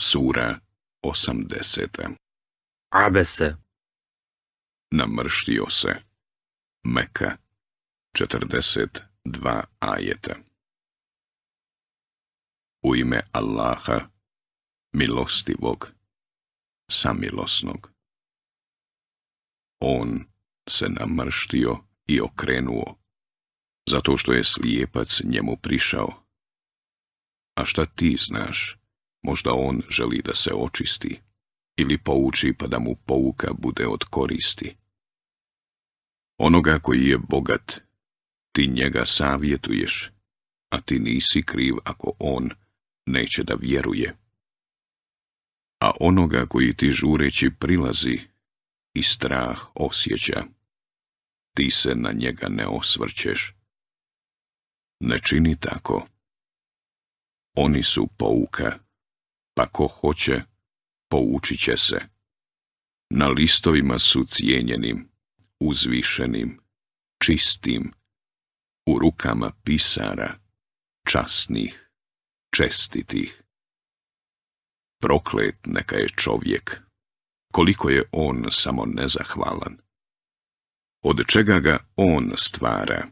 Sura 80. Abese. Namrštio se. Meka 42 ajeta. U ime Allaha, milostivog, samilosnog. On se namrštio i okrenuo, zato što je slijepac njemu prišao. A šta ti znaš? Možda on želi da se očisti, ili pouči pa da mu pouka bude od koristi. Onoga koji je bogat, ti njega savjetuješ, a ti nisi kriv ako on neće da vjeruje. A onoga koji ti žureći prilazi i strah osjeća, ti se na njega ne osvrćeš. Ne čini tako. Oni su pouka, pa ko hoće, poučit će se. Na listovima su cijenjenim, uzvišenim, čistim, u rukama pisara, časnih, čestitih. Proklet neka je čovjek, koliko je on samo nezahvalan. Od čega ga on stvara?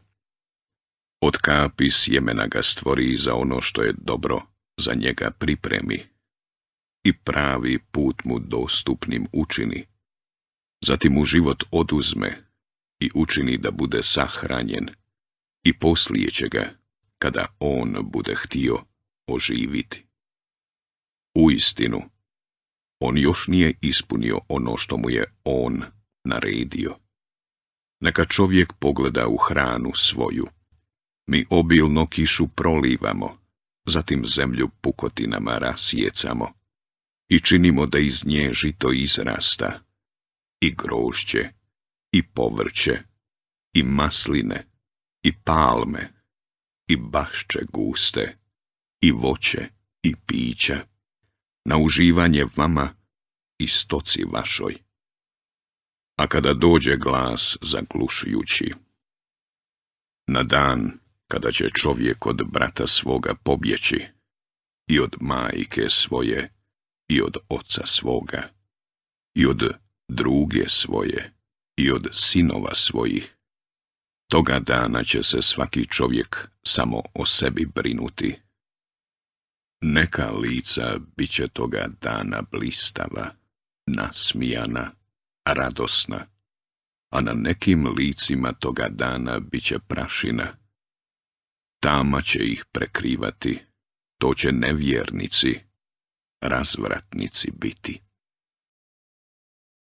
Od kapi sjemena ga stvori za ono što je dobro, za njega pripremi i pravi put mu dostupnim učini. Zatim mu život oduzme i učini da bude sahranjen i poslije će ga, kada on bude htio, oživiti. Uistinu, on još nije ispunio ono što mu je on naredio. Neka čovjek pogleda u hranu svoju. Mi obilno kišu prolivamo, zatim zemlju pukotinama rasjecamo i činimo da iz nje žito izrasta, i grožđe, i povrće, i masline, i palme, i bašče guste, i voće, i pića, na uživanje vama i stoci vašoj. A kada dođe glas zaglušujući, na dan kada će čovjek od brata svoga pobjeći, i od majke svoje, i od oca svoga, i od druge svoje, i od sinova svojih, toga dana će se svaki čovjek samo o sebi brinuti. Neka lica bit će toga dana blistava, nasmijana, radosna, a na nekim licima toga dana bit će prašina. Tama će ih prekrivati, to će nevjernici, razvratnici biti.